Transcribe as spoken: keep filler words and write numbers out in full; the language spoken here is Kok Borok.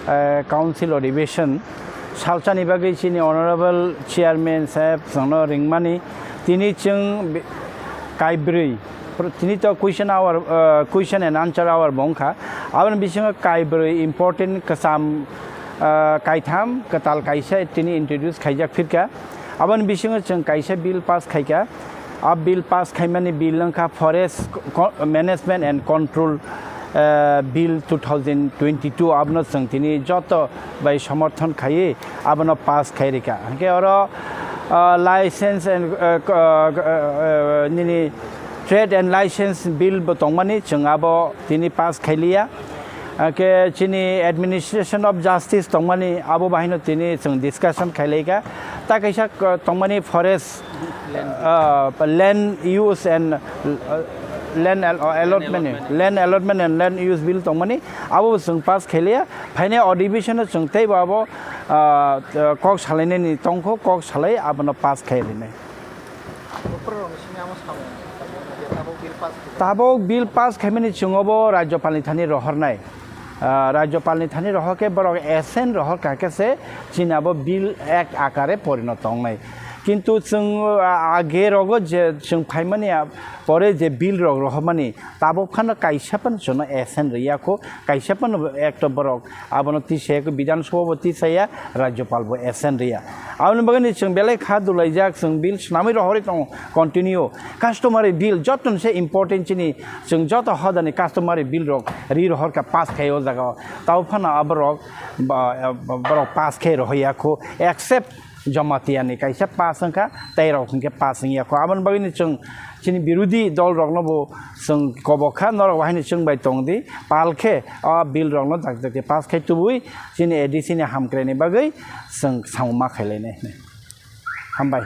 Eh, council adibation salchani bagwi chini honorable chairman saheb chwngno ringmani, tini chwng be-, kaibrwi, pr-, tini to question hour, eh, question and answer hour bo wngkha. Aboni bisingo kaibrwi important kwcham, eh, kaitham kwtal kaisa tini introduce khaijak phirkha. Aboni bisingo chwng kaisa bill pass khaikha. A bill pass khaimani bill wngkha Forest Co-, Management and Control, eh, Bill two thousand twenty-two. Abono chwng tini joto bai somorthon khaiwi abono pass khai rikha. Hwnkhe oro, ah, license and, eh, ko-, eh, eh, nini trade and license bill bo tongmani, chwng abo tini pass khailiya. Hwnkhe chini administration of justice tongmani, abo bahino tini chwng discussion khailaikha. Ta kaisa, ah, tongmani forest, ah, land use and, ah, land al-, ah, allotment, land allotment and land use bill tongmani, abo bo chwng pass khailiya. Phainai adibishono chwng teibo abo, ah, kok salainani tongkho, kok salai abono pass khai rinai. Buphurrokni simi amo samung, je tabuk bill pass khaimani. Tabuk bill pass khaimani chwng obo Rajyapalni thani rohornai. Ah, Rajyapalni thani rohor khe borok assent rohor kha khe se chini abo bill act akare porinoto wngnai. Kintu chwng, ah, age rogo je chwng phaimani, ah, pore je bill rok rohormani, tabuk phano kaisa phano chwngno assent rwya kho, kaisa phano ekto borok abono tisaya kho, Bidhan Sabha bo tisaya, Rajyapal bo assent rwya. Aboni bagwi chwng belai kha dulaijak, chwng bill swnamwi rohorwi tongo continue. Customary bill joto se important chini, chwng joto hodani customary bill rok ri rohor kha pass khai o jaga o. Tabo phano aborok ba, ba, borok pass khai rohorya kho, except Jamatia ni kaisa pass wngkha, tei rok hinkhe pass wngya kho. Aboni bagwi chwng chini birodhi dol rokno bo chwng kobok kha, norok bahai ni chwng bai tong di, pal khe o bill rokno dak dak pass khai tubui chini A D C ni hamkrai ni bagwi chwng samung ma khai lainai. Hambai.